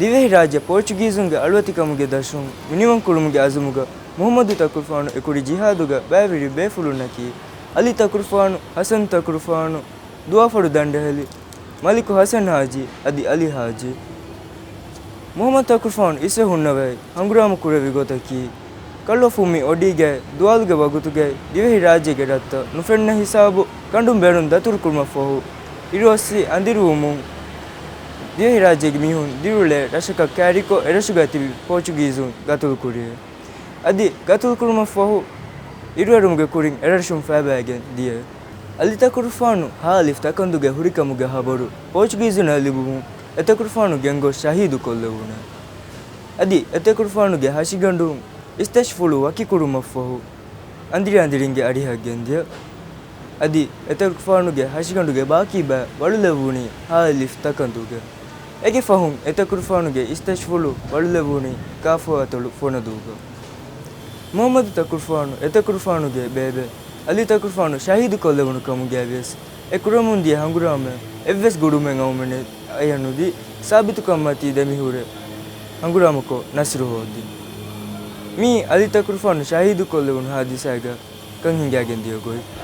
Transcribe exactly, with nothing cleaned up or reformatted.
ދިވެހިރާއްޖެ ޕޯޗުގީޒުންގެ އަޅުވެތިކަމުގެ ދަށުން މިނިވަންކުރުމުގެ އަޒުމުގަ މުހައްމަދު ތަކުރުފާނު އެކުރި ޖިހާދުގަ ބައިވެރި ބޭފުޅުންނަކީ، އަލީ ތަކުރުފާނު، ހަސަން ތަކުރުފާނު، ދުވާފަރު ދަނޑަހެލި، މަލިކު ހަސަން ހާޖީ އަދި އަލީ ހާޖީ. މުހައްމަދު ތަކުރުފާނު އިސްވެ ހުންނަވައި ހަނގުރާމަ ކުރެއްވި ގޮތަކީ، ކަށްލޮފުން މި އޮޑީގައި ދުވާލުގެ ވަގުތުގައި ދިވެހިރާއްޖޭގެ ރަށްތައް ނުފެންނަ ހިސާބު ކަނޑުން ބޭރުން ދަތުރުކުރުމަށްފަހު، އިރުއޮއްސި އަނދިރުވުމުން ދިވެހިރާއްޖޭގެ މީހުން ދިރިއުޅޭ ރަށަކަށް ކައިރިކޮށް، އެރަށުގައި ތިބި ޕޯޗުގީޒުން ގަތުލުކުރި. އަދި ގަތުލުކުރުމަށްފަހު، އިރުއެރުމުގެ ކުރިން އެރަށުން ފައިބައިގެން ދިޔަ. އަލީ ތަކުރުފާނު ހާ އަލިފް ތަކަންދުގަ ހުރިކަމުގެ ހަބަރު ޕޯޗުގީޒުންނަށް ލިބުމުން، އެތަކުރުފާނު ގެންގޮސް ޝަހީދު ކޮށްލެވުނު. އަދި އެތަކުރުފާނުގެ ހަށިގަނޑުން އިސްތަށިފުޅު ވަކިކުރުމަށްފަހު، އަނދިރި އަނދިރިންގެ އަރިހަށް ގެންދިޔަ. އަދި އެތަކުރުފާނުގެ ހަށިގަނޑުގެ ބާކީ ބައި ވަޅުލެއްވުނީ ހާ އަލިފް ތަކަންދުގަ. އޭގެ ފަހުން އެތަކުރުފާނުގެ އިސްތަށިފުޅު ވަޅުލެއްވުނީ ކާފަ އަތޮޅު ފޮނަދޫގަ. މުހައްމަދު ތަކުރުފާނު އެތަކުރުފާނުގެ ބޭބެ އަލީ ތަކުރުފާނު ޝަހީދު ކޮށްލެވުނު ކަމުގައިވިޔަސް، އެ ކުރަމުން ދިޔަ ހަނގުރާމަ އެއްވެސް ގުޑުމެއް އައުމެއް ނެތް އަޔަނުދީ، ސާބިތުކަން މަތީ ދެމިހުރެ ހަނގުރާމަކޮށް ނަސްރު ހޯދި. މީ އަލީ ތަކުރުފާނު ޝަހީދު ކޮށްލެވުނު ހާދިސާގަ ކަން ހިނގާގެން ދިޔަ ގޮތް.